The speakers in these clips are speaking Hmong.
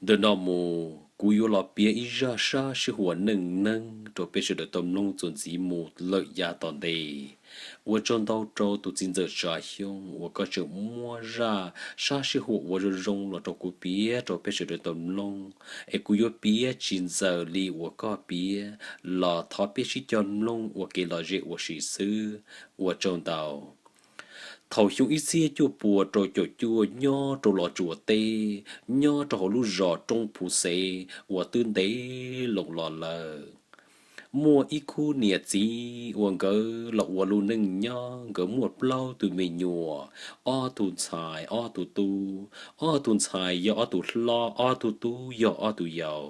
Ntawm no mus kuv yuav los piav ib zaj sab sij huam neej neeg rau peb sawv daws tau mloog txuas ntxiv mus lawm yav tom ntej. Ua tsaug ntau rau tus txiv ntxawm Tsav Xyooj uas koj tseem muab zaj sab sij huam uas zoo zoo los rau kuv piav rau peb sawv daws tau mloog, es kuv yuav piav tsis ntxaws li uas koj piav los thov peb sib cog mloog ua kev lom zem ua si xwb. Ua tsaug ntau. Thaum xyoo ib txhiab cuaj puas rau caum cuaj nyob rau Los Tsuas teb, nyob rau hauv lub zos Roob Phuv Xev uas twb ntev loo los lawm, muaj ib khub niam txiv uas nkawd los ua lub neej nyob, nkawd muaj plaub tus me nyuam, ob tug ntxhais ob tug tub. Ob tug ntxhais yog ob tug hlob, ob tug tub yog ob tug yau.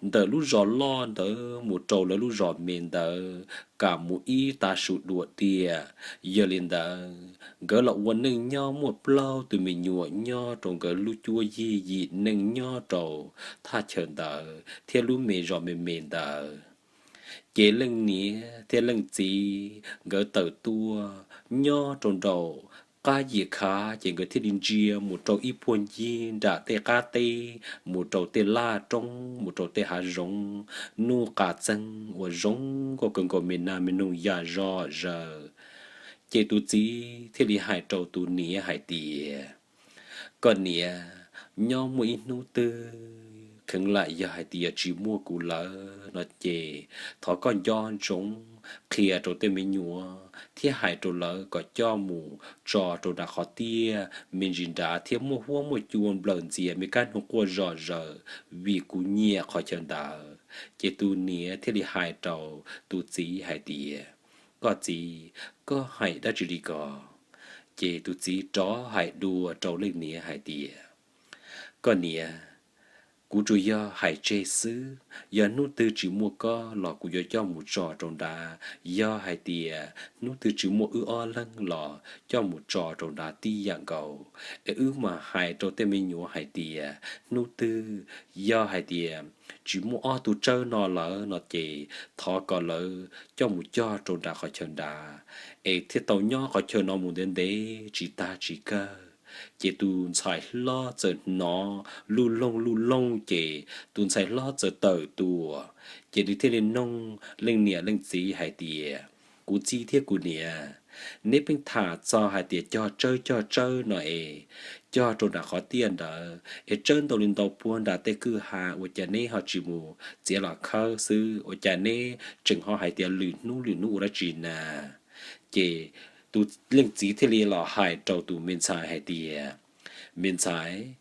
Ntawm lub zos loj ntawd mus rau lawv lub zos me ntawd kam mus ib tav su dua tiag. Yog li ntawd nkawd los ua neej nyob muaj plaub tus me nyuam nyob rau nkawd lub cuab yig yim neej nyob rau thaj chaw ntawd thiab lub me zos me me ntawd. Ces leej niam thiab leej txiv nkawd tawm tuaj nyob rau nraum qab yim khav, ces nkawd thiaj li ntsia mus rau ib puag ncig nram tej qab teb, mus rau tej laj roob, mus rau tej hav zoov, nuj qas txeeg uas zoo nkauj kawg nkaus me nas me noog ya zom zaws. Ces tus txiv thiaj li hais rau tus niam hais tias, Koj niam, nyob muaj ib hnub twg kheev lam yog hais tias tsis muaj kuv lawm no ces thov koj nco ntsoov qhia rau tej me nyuam thiab hais rau lawv kom coj mus tso rau nram qhov tiaj me ntsis nrad thiab muaj huab muaj cua nplawm ntxias me kab noog quaj zom zaws, vim kuv nyiam qhov chaw ntawd. Ces tus niam thiaj li hais rau tus txiv hais tias, Koj txiv, koj hais dab tsi li ko? Ces tus txiv rov hais dua rau leej niam hais tias, Koj niam, kuv tsuas yog hais tseg xwb, yog hnub twg tsis muaj koj los kuv yuav coj mus tso rau nrad, yog hais tias hnub twg tsis muaj wb ob leeg los coj mus tso rau nrad tib yam nkaus. Es wb mam hais rau tej me nyuam hais tias hnub twg yog hais tias tsis muaj ob tug tsawb no lawm no ces thov kom lawv coj mus cog rau nram qhov chaw nrad, es thiaj tau nyob qhov chaw no mus ntev ntev tsis tag tsis kawg. Ces tus ntxhais hlob txawm hnov luj loog luj loog ces tus ntxhais hlob txawm tawm tuaj. Ces nws thiaj li noog leej niam leej txiv hais tias, Kuv txiv thiab kuv niam, neb pheej tham txog hais tias cog tsawb cog tsawb no es cog rau nram qhov tiaj ntawd es tsawb ntau li ntau puag nram tej kwj ha, ua cas neb ho tsis mus txiav los khawb xwb, ua cas neb tseem ho hais tias lwm hnub lwm hnub ua dab tsi na? Ces tus leej txiv thiaj li los hais rau tus me ntxhais hais tias, Me ntxhais,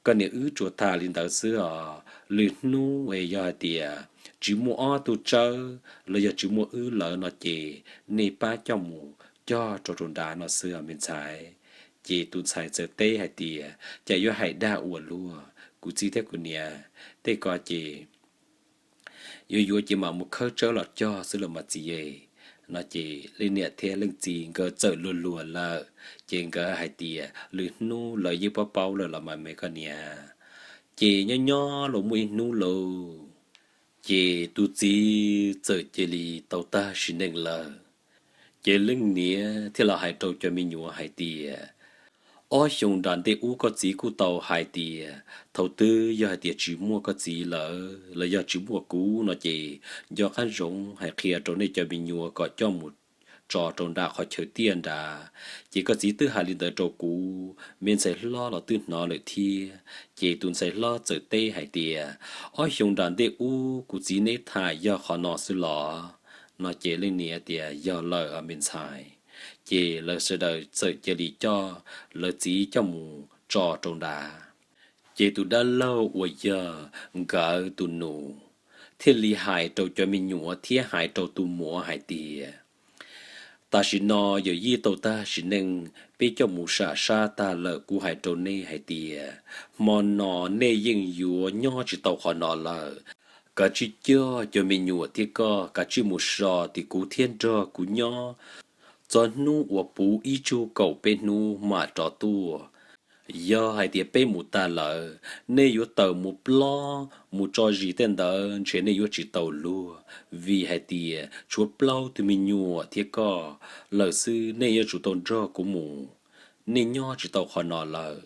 koj niam wb tsuas tham li ntawd xwb os, lwm hnub es yog hais tias tsis muaj ob tug tsawb los yog tsis muaj wb lawm no ces nej pab coj mus cog rau rau nrad no xwb os me ntxhais. Ces tus ntxhais txawm teb hais tias, Cas yuav hais dag ua luaj, kuv txiv thiab kuv niam, tej ko ces yuav yuav ces mam mus khawb tsawb los cog xwb los mas txiv. No ces leej niam thiab leej txiv nkawd txawm luag luag lawm, ces nkawd hais tias, Lwm hnub lawv yeej paub paub lawm los mas me koj niam. Ces nyob nyob los muaj ib hnub lauj, ces tus txiv txawm cia li tau tag sim neej lawm. Ces leej niam thiaj los hais rau cov me nyuam hais tias, Ob xyoo nram ntej ub koj txiv kuj tau hais tias thaum twg yog hais tias tsis muaj koj txiv lawm los yog tsis muaj kuv no ces nco qab ntsoov hais qhia rau nej cov me nyuam kom coj mus tso rau nram qhov chaw tiaj nrad. Ces koj txiv twb hais li ntawd rau kuv, me ntxhais hlob los twb hnov lawm thiab. Ces tus ntxhais hlob txawm teb hais tias, Ob xyoo nram ntej ub kuv txiv neb tham yog qhov no xwb los? No ces leej niam tias, Yog lawm me ntxhais. Ces lawv sawv daws txawm cia li coj lawv txiv coj mus tso rau nrad. Ces tus dab laug uas yog nkawd tus nus thiaj li hais rau cov me nyuam thiab hais rau tus muam hais tias, Tam sim no yawm yij tau tag sim neej, peb coj mus sam sab tag lawm, kuv hais rau nej hais tias hmo no nej yeej yuav nyob tsis tau qhov no lawm. Kav tsij coj cov me nyuam thiab koj kav tsij mus so tim kuv thiab nrog kuv nyob txog hnub uas puv ib tsug kaum peb hnub mam rov tuaj. Yog hais tias peb mus tag lawm, nej yuav tawm mus plob mus tso zis tej ntawd ntshe nej yuav tsis tau luag, vim hais tias tshuav plaub tug me nyuam thiab koj lawm xwb, nej yuav tsum tau nrog kuv mus, nej nyob tsis tau qhov no lawm.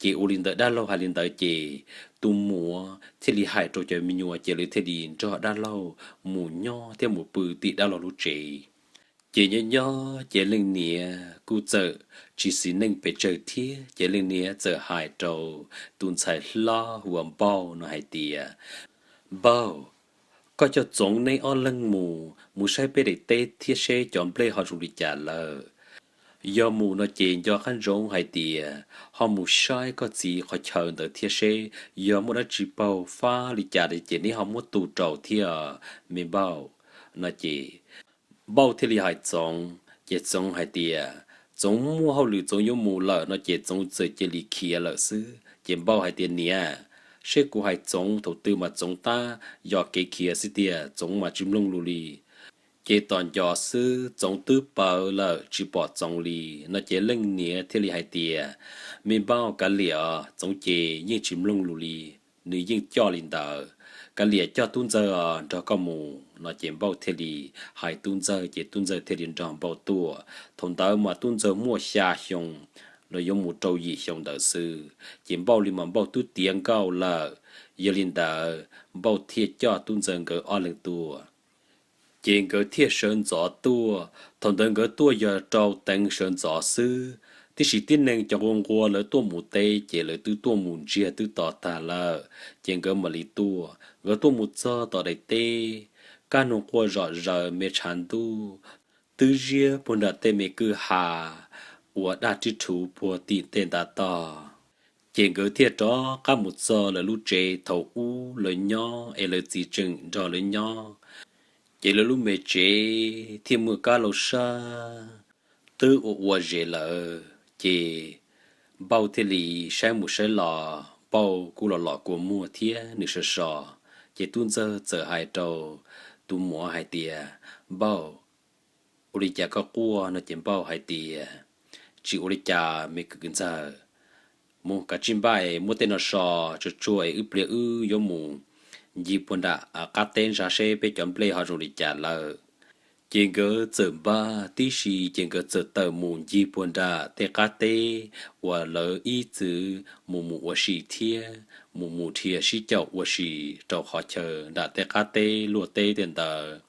Ces ua li ntawd dab laug hais li ntawd ces tus muam thiaj li hais rau cov me nyuam ces lawv thiaj li nrog dab laug mus nyob thiab mus pw tim dab laug lub tsev. Ces nyob nyob ces leej niam kuj txawm tsis xis neej pes tsawg thiab ces leej niam txawm hais rau tus ntxhais hlob hu ua Npauj no hais tias, Npauj, koj coj Txoov neb ob leeg mus mus saib peb daim teb thiab seb cov nplej ho zoo li cas lawm. Yog mus no ces nco qab ntsoov hais tias ho mus saib koj txiv qhov chaw ntawd thiab seb yog muaj dab tsi paug fab li cas ces neb ho muab tu rau thiab, me Npauj, no ces Npauj thiaj li hais Txoov ces Txoov hais tias Txoov muaj hauj lwm Txoov yuav mus lawm no ces Txoov txawm cia li khiav lawm xwb. Ces Npauj hais tias, Niam, seb kuv hais Txoov thaum twg mas Txoov tab yos kev khiav xwb tiag, Txoov mas tsis mloog lus li. Ces tos nco xwb Txoov twb pawv lawm tsis pom Txoov li no ces leej niam thiaj li hais tias, Me Npauj, kav liam, Txoov ces yeej tsis mloog lus li, nws yeej coj li ntawd. Kav liam, coj Tub Ntxawg nrog koj mus no ces Npauj thiaj li hais Tub Ntxawg ces Tub Ntxawg thiaj li nrog Npauj tuaj. Thaum ntawd mas Tub Ntxawg muaj xya xyoo los yuav mus rau yim xyoo ntawd xwb ces Npauj li mas Npauj twb tiav nkauj lawm. Yog li ntawd Npauj thiaj coj Tub Ntxawg nkawd ob leeg tuaj. Ces nkawd thiaj sawv ntxov tuaj. Thaum ntawd nkawd tuaj yog rau teev sawv ntxov xwb, tiam sis tib neeg cov nquag nquag lawv tuaj mus teb ces lawv twb tuaj mus ntsiag twb to tag lawm, ces nkawd mam li tuaj. Nkawd tuaj mus txog tom daim teb, kab nug quaj zom zaws me tshav ntuj, twb ziab puag nram tej me kwj ha uas daj rib rhuv puag tim tej ntav tog. Ces nkawd thiaj rov qab mus txog lawv lub tsev thaum ub lawv nyob es lawv txiv tseem nrog lawv nyob. Ces lawv lub me tsev thiaj muaj kab laus sab twb ua ua zes lawm ces Npauj thiaj li saib mus saib los Npauj kuj los los kua muag thiab nws so so. Ces Tub Ntxawg txawm hais rau tus muam hais tias, Npauj, ua li cas koj quaj no? Ces Npauj hais tias, Tsis ua li cas me kwv Ntxawg, mus kav tsij npaj es muab tej no so tsuag tsuag es wb pliag wb yuav mus ncig puag nram qab teb ntsa seb peb cov nplej ho zoo li cas lawm. Ces nkawd txawm npaj tib si ces nkawd txawm tawm mus ncig puag nram tej qab teb uas lawv ib txwm mus mus ua si thiab mus mus dhia sib caum ua si rau qhov chaw nram tej qab teb luaj teb tej ntawd.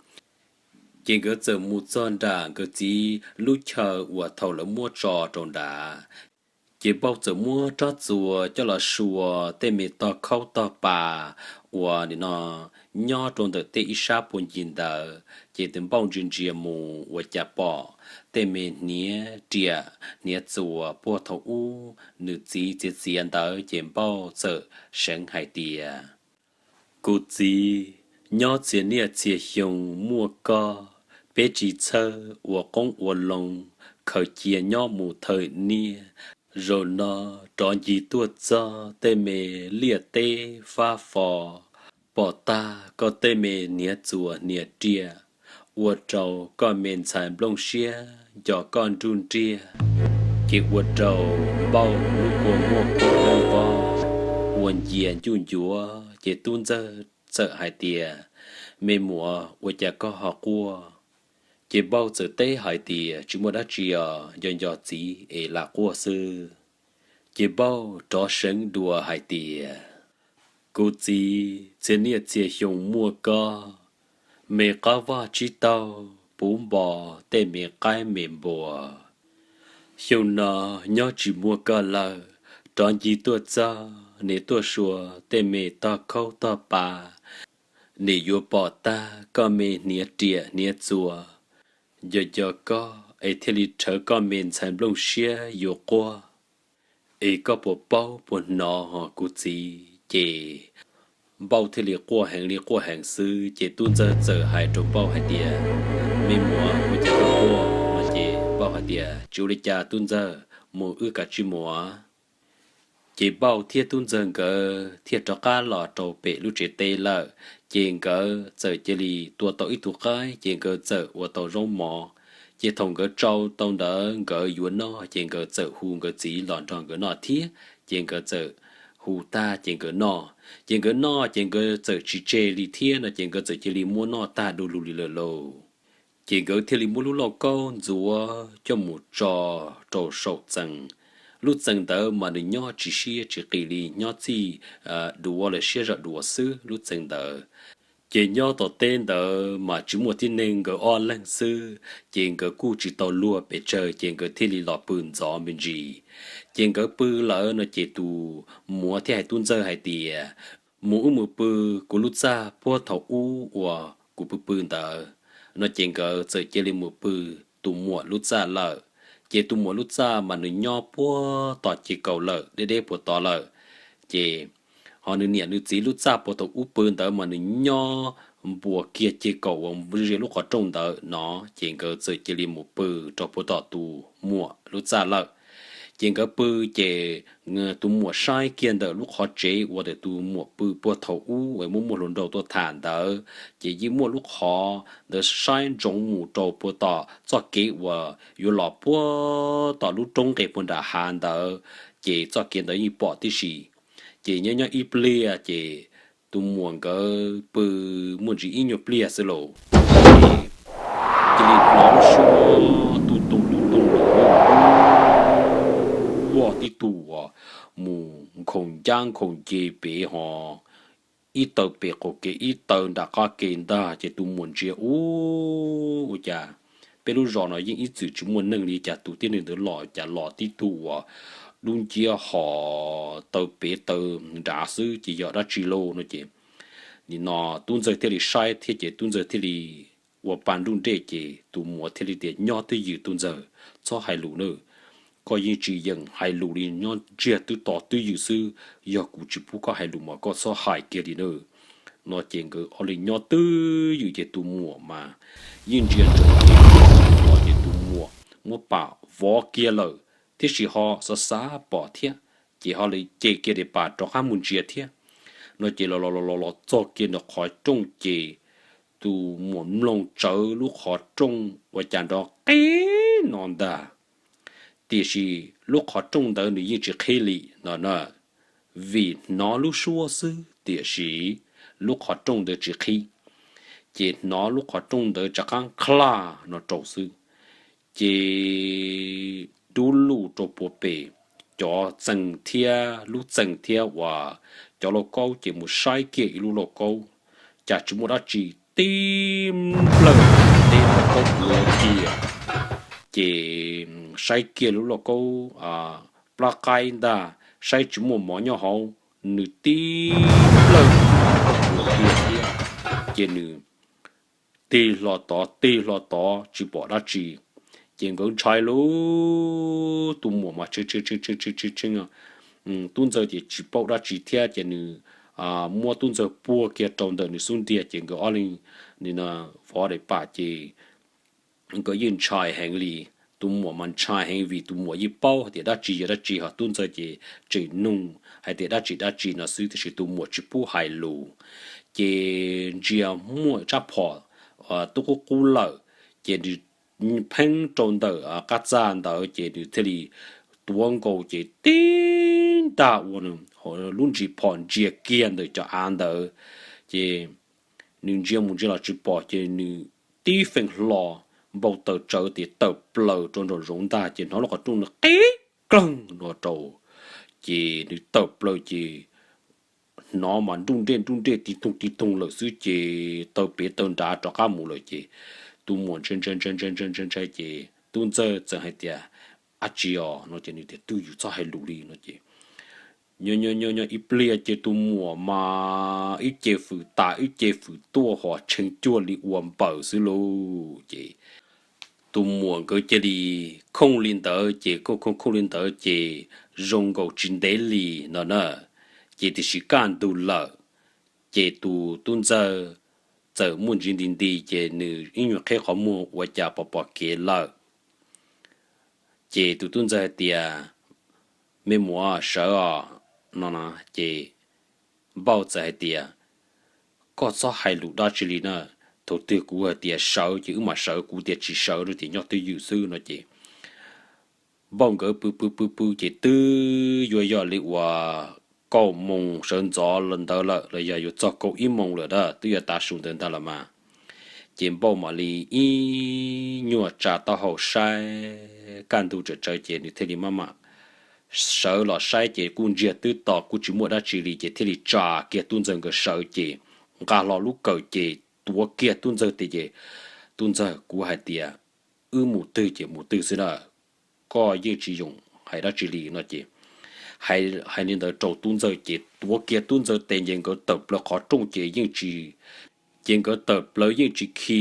Ces nkawd txawm mus txog nram nkawd txiv lub chaw uas thaum lawv muab tso rau nrad. Ces Npauj txawm muab rab txuas coj los sua tej me tog khaub tog pas uas nim no nyob rau ntawm tej ib sab puag ncig ntawd. Ces tus Npauj ntsia ntsia mus ua cas pom tej me hniav riam hniav txuas puag thaum ub nws txiv txiav txiav ntawd ces Npauj txawm seev hais tias, Kuv txiv, nyob txhia niaj txhia xyoo muaj koj, peb tsis txhawj ua qoob ua loo, khaws cia nyob mus thawm niaj. Zaum no rov ncig tuaj txog tej me liaj teb fab fo, pom tag koj tej me hniav txuas hniav riam, ua rau koj me ntxhais nplooj siab nco koj nruj nriag. Ces ua rau Npauj lub kua muag quaj voj voj, ua ncia ncuj ncuav. Ces Tub Ntxawg txawm hais tias, Me muam, ua cas koj ho quaj? Ces Npauj txawm teb hais tias, Tsis muaj dab tsi os, nco nco txiv es lam quaj xwb. Ces Npauj rov seev dua hais tias, Kuv txiv, txhia niaj txhia xyoo muaj koj, me qab vaj tsib taug puv npo tej me qaib me npua. Xyoo no nyob tsis muaj koj lawm, rov ncig tuaj txog nim tuaj sua tej me tog khaub tog pas, nim yuav pom tag koj me hniav riam hniav txuas. Nco nco koj es thiaj li rhawv koj me ntxhais nplooj siab yuav quaj. Es koj puas paub puas hnov kuv txiv? Ces Npauj thiaj li quaj heev li quaj heev xwb. Ces Tub Ntxawg txawm hais rau Npauj hais tias, Me muam, ua cas koj quaj? No ces Npauj hais tias, Tsis ua li cas Tub Ntxawg, mus wb kav tsij mus. Ces Npauj thiab Tub Ntxawg nkawd thiaj rov qab los rau pem lub tsev teb lawm. Ces nkawd txawm cia li tua tau ib tug qaib, ces nkawd txawm ua tau zaub mov. Ces thaum nkawd tsau tau ntawd nkawd yuav noj, ces nkawd txawm hu nkawd txiv los nrog nkawd noj thiab. Ces nkawd txawm hu tag ces nkawd noj. Ces nkawd noj ces nkawd txawm tsis tseg li thiab no ces nkawd txawm cia li muab noj tag du lug li lawm lauj. Ces nkawd thiaj li muab lub lauj kaub ntxuav coj mus tso rau saum txee, Lub txee ntawd mas nws nyob tsis siab tsis qis li, nyob txij duav lawm siab zog duav xwb lub txee ntawd. Ces nyob tom teb ntawd mas tsis muaj tib neeg, nkawd ob leeg xwb, ces nkawd kuj tsis tau luag pes tsawg ces nkawd thiaj li los pw ntxov me ntsis. Ces nkawd pw lawm no ces tus muam thiaj hais tub ntxawg hais tias, mus wb mus pw kuv lub txaj puag thaum ub uas kuv pw pw ntawd. No ces nkawd txawm cia li mus pw tus muam lub txaj lawm. Ces tus muam lub txaj mas nws nyob puag tom ces kaum lawm, deb deb puag tod lawm. Ces ho nws niam nws txiv lub txaj puag thaum ub pw ntawd mas nws nyob npuas kiag ces kaum uas ze lub qhov rooj ntawd no, ces nkawd txawm cia li mus pw rau puag tom tus muam lub txaj lawm. Ces nkawd pw, ces tus muam saib kiag ntawm lub qhov tsev uas ntawm tus muam pw puag thaum ub uas muaj muaj hluas nraug tuaj tham ntawd, ces yeej muaj lub qhov ntawd saib ntsoov mus rau puag tom txoj kev uas yuav los puag tom lub roob nqes puag nram hav ntawd, ces txoj kev ntawd yeej pom tib si. Ces nyob nyob ib pliag ces tus muam nkawd pw muaj ntsis ib nyuag pliag xwb lauj, ces cia li hnov lub suab tu tu tu tu, ua tib tug uas mus nkhaus ncaj nkhaus nce pem ho ib taw pem qaum kev ib taw nram qab kev ntag. Ces tus muam ntsia, ub, ua cas peb lub zos no yeej ib txwm tsis muaj neeg li, cas tus tib neeg ntawd los cas los tib tug uas dub nciab ho taw pem taw nrad xwb, ces yog dab tsi lauj no ces nim no tub ntxawg thiaj li saib thiab ces tub ntxawg thiaj li ua pa nruj nrej, ces tus muam thiaj li tias, nyob twj ywm tub ntxawg, txhob hais lus nawb. Koj yeej tsis yeem hais lus li, nyob ntsiag twb to twb ywm xwb, yog kuv tsis pub koj hais lus mas koj txhob hais kiag li nawb. No ces nkawd ob leeg nyob twj ywm ces tus muam mas yeej ntsia ntsoov ces tus muam muab pam vov kiag lawm, tiam sis ho xav xav pom thiab, ces ho li ce kiag daim pam rov qab mus ntsia thiab. No ces los los los los txog kiag ntawm qhov rooj ces tus muam mloog tsawv lub qhov rooj ua cas nrov qib no ntag. Tiam sis lub qhov rooj ntawd nws yeej tsis qhib li no na, vim hnov lub suab xwb, tiam sis lub qhov rooj ntawd tsis qhib, ces hnov lub qhov rooj ntawd rov qab nqhaj no rau xwb. Ces dub lug rau puag pem, cov txee thiab lub txee thiab uas cov lauj kaub ces mus saib kiag ib lub lauj kaub, cas tsis muaj dab tsi, tib nplawg teb lauj kaub ua tiag. Ces saib kiag lub lauj kaub plab qaib ntag, saib tsis muaj mov nyob hauv, nws tib nplawg ua tiag thiab. Ces nws tig hlo tod tig hlo tod tsis pom dab tsi, ces nkawd ntshai lauj. Tus muam mas tshee tshee tshee tshee tshee tshee, tub ntxawg ces tsis paub dab tsi thiab ces nws muab tub ntxawg puag kiag rau ntawm nws xub ntiag ces nkawd ob leeg vov daim pam ces nkawd yeej ntshai heev li. Tus muam mas ntshai heev vim tus muam yeej paub hais tias dab tsi yog dab tsi, ho tub ntxawg ces tseem nug hais tias dab tsi dab tsi no xwb, tiam sis tus muam tsis pub hais lus. Ces ntsia muaj tsab phom tub qub qub lawm, ces nws pheeb rau ntawm qab txaj ntawd ces nws thiaj li tuav nkaus ces tib ntaj ua nws lub ntsis phom ntsia kiag ntawm cov av ntawd. Ces nws ntsia mus ntsia los tsis pom, ces nws tib feem hlo npau taws tsawv tias tawm plaws rau nraum zoov ntag, ces hnov lub qhov rooj nws qib kawg no rau. Ces nws tawm plaws ces hnov mas nruj nrej nruj nrej tiv toog tiv toog lawm xwb, ces taw pem taw nrad rov qab mus lawm. Ces tus muam ntshai ntshai ntshai ntshai ntshai ntshai ntshai, ces tub ntxawg txawm hais tias, ab tsi os no, ces nws tias, twj ywm txhob hais lus li no. Ces nyob nyob nyob ib pliag ces tus muam mas ib ce fwm tas ib ce fwm tuaj ho tshee cuag li ua npaws xwb lauj. Ces tus muam nkawd cia li khooj li ntawd, ces khooj khooj khooj li ntawd ces zoo nkaus tsis ntev li no na, ces tiam sis kaj ntug lawm, ces tus tub ntxawg txawm muaj ntsis nti nti, ces nws ib nyuag qheb qhov muag ua cas pom pom kev lawm. Ces tus tub ntxawg hais tias, me muam sawv os no na. Ces Npauj txawm hais tias, koj txhob hais lus dab tsi li na, thaum twg kuv hais tias sawv ces wb mam sawv, kuv tias tsis sawv no ces nyob twj ywm xwb no. Ces Npauj nkawd pw pw pw pw ces twb yuav yog li uas kaum moos sawv ntxov ntawd lawm los yog yuav txog kaum ib moos lawm a, twb yuav tav su ntawd ntag los mas. Ces Npauj mam li ib nyuag tsa taub hau saib kaj ntug tsawm tsawv ces nws thiaj li maj mam sawv los saib ces kuj ntsiag twb to kuj tsis muaj dab tsi li ces thiaj li tsa kiag tub ntxawg nkawd sawv ces nqa hlo lub kawm ces tuav kiag tub ntxawg tes ces tub ntxawg, kuv hais tias wb mus twg ces mus twg xwb na, koj yeej tsis yoom hais dab tsi li no ces hais li ntawd rau tub ntxawg ces tuav kiag tub ntxawg tes ces nkawd tawm plaws qhov rooj ces yeej tsis, ces nkawd tawm plaws yeej tsis khi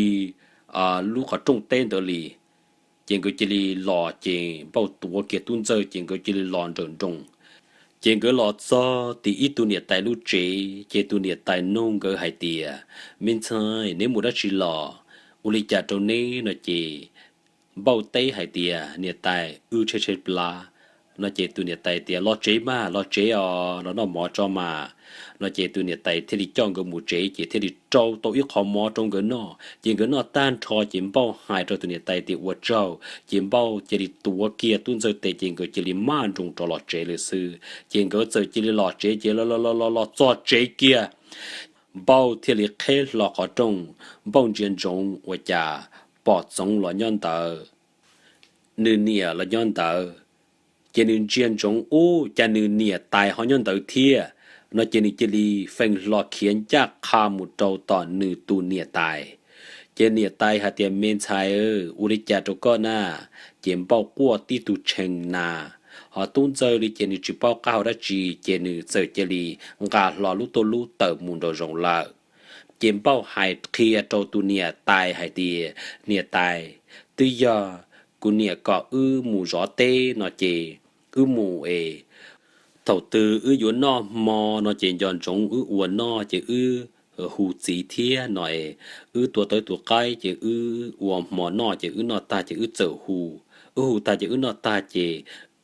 lub qhov rooj teb ntawd li. Ces nkawd cia li los ces npauj tuav kiag tub ntxawg ces nkawd cia li los nrawm nroos. Ces nkawd los txog tim ib tug niam tais lub tsev ces tus niam tais nug nkawd hais tias, me ntxhais, neb mus dab tsi los? Ua li cas rau neb no ces npauj teb hais tias, niam tais, wb tshaib tshaib plab no ces tus niam tais tias, los tsev mas, los tsev os, los noj mov tso mas no ces tus niam tais thiaj li coj nkawd mus tsev ces thiaj li rau tau ib qho mov rau nkawd noj ces nkawd noj tag nrho ces npauj hais rau tus niam tais tias ua tsaug ces npauj cia li tuav kiag tub ntxawg tes ces nkawd cia li maj nroos rov los tsev lawm xwb. Ces nkawd txawm cia li los tsev ces los los los los txog tsev kiag npauj thiaj li qheb hlo qhov rooj, npauj ntsia ntsoov ua cas pom txoov los nyob ntawd, nws niam los nyob ntawd. Ces nws ntsia ntsoov ub cas nws niam tais ho nyob ntawd thiab no ces nws cia li feej hlo khiav ncaj qha mus rau tom nws tus niam tais. Ces niam tais hais tias, me ntxhais, ua li cas rau koj na? Ces npauj quaj tib tug tshee na, ho tub ntxawg li ces nws tsis paub qab hau dab tsi ces nws txawm cia li nqa hlo lub tuj lub tawm mus nraum zoov lawm. Ces npauj hais qhia rau tus niam tais hais tias, niam tais, twb yog kuv niam kom wb mus zov teb no ces wb mus es thaum twg wb yuav noj hmo no ces nco ntsoov wb ua noj ces wb hu txiv thiab no es wb tua tau tus qaib ces wb ua hmo noj ces wb noj tag ces wb txawm hu, wb hu tag ces wb noj tag ces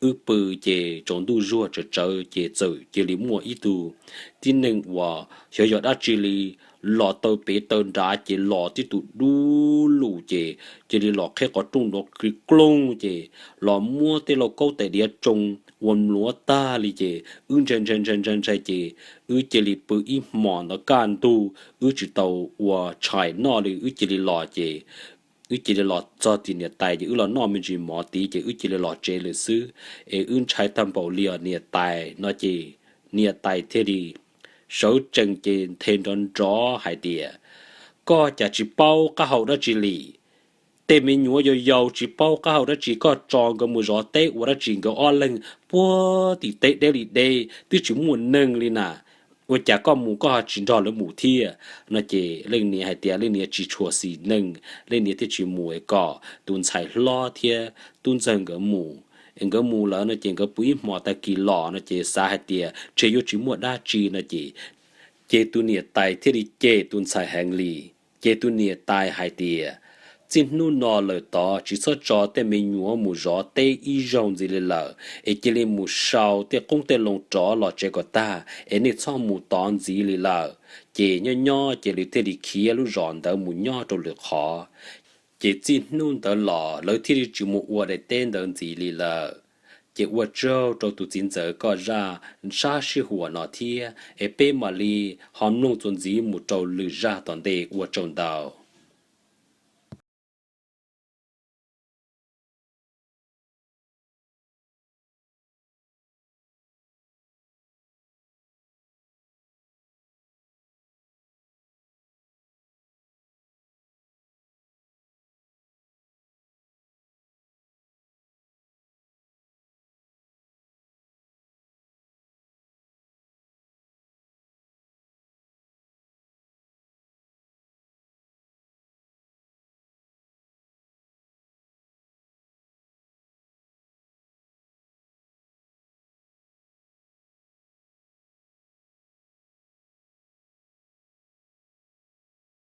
wb pw ces tsaus ntuj zuag tsawv tsawv ces txawm cia li muaj ib tug tib neeg uas xyov yog dab tsi li los taw pem taw nrad ces los tib tug dub lug ces cia li los qheb qhov rooj nrov kis kloog ces los muab tej lauj kaub tais diav tsoo ua mluav tag li ces wb ntshai ntshai ntshai ntshai ntshai ces wb cia li pw ib hmos ntawd kaj ntug wb tsis tau ua tshais noj li wb cia li los ces wb cia li los txog tim niam tais ces wb los noj me ntsis mov tid ces wb cia li los tsev lawm xwb. Es wb ntshai tag npaum li os niam tais no ces niam tais thiaj li sawv tsees ces nthe nrov nrov hais tias, koj cas tsis paub qab hau dab tsi li? Tej me nyuam yau yau tsis paub qab hau dab tsi koj tso nkawd mus zov teb ua dab tsi nkawd ob leeg puag tim teb deb li deb twb tsis muaj neeg li na. Ua cas koj mus koj ho tsis nrog lawv mus thiab no ces leej niam hais tias leej niam tsis tshua xis neej, leej niam thiaj tsis mus es kom tus ntxhais hlob thiab tub ntxawg nkawd mus. Nkawd mus lawm no ces nkawd pw ib hmos tag kis los no ces xav hais tias ntshe yuav tsis muaj dab tsi no ces, ces tus niam tais thiaj li cem tus ntxhais heev li. Ces tus niam tais hais tias, txij hnub no lawm tod tsis txhob tso tej me nyuam mus zov teb ib zaug ntxiv li lawm es cia li mus sau tej qoob tej loo rov los tsev kom tag es nej txhob mus tod ntxiv li lawm. Ces nyob nyob ces lawv thiaj li khiav lub zos ntawd mus nyob rau lwm qhov. Ces txij hnub ntawd los lawv thiaj li tsis mus ua daim teb ntawd ntxiv li lawm. Ces ua tsaug rau tus txiv ntxawm koj zaj sab sij huam no thiab es peb mam li ho mloog txuas ntxiv mus rau lwm zaj tom ntej, ua tsaug ntau.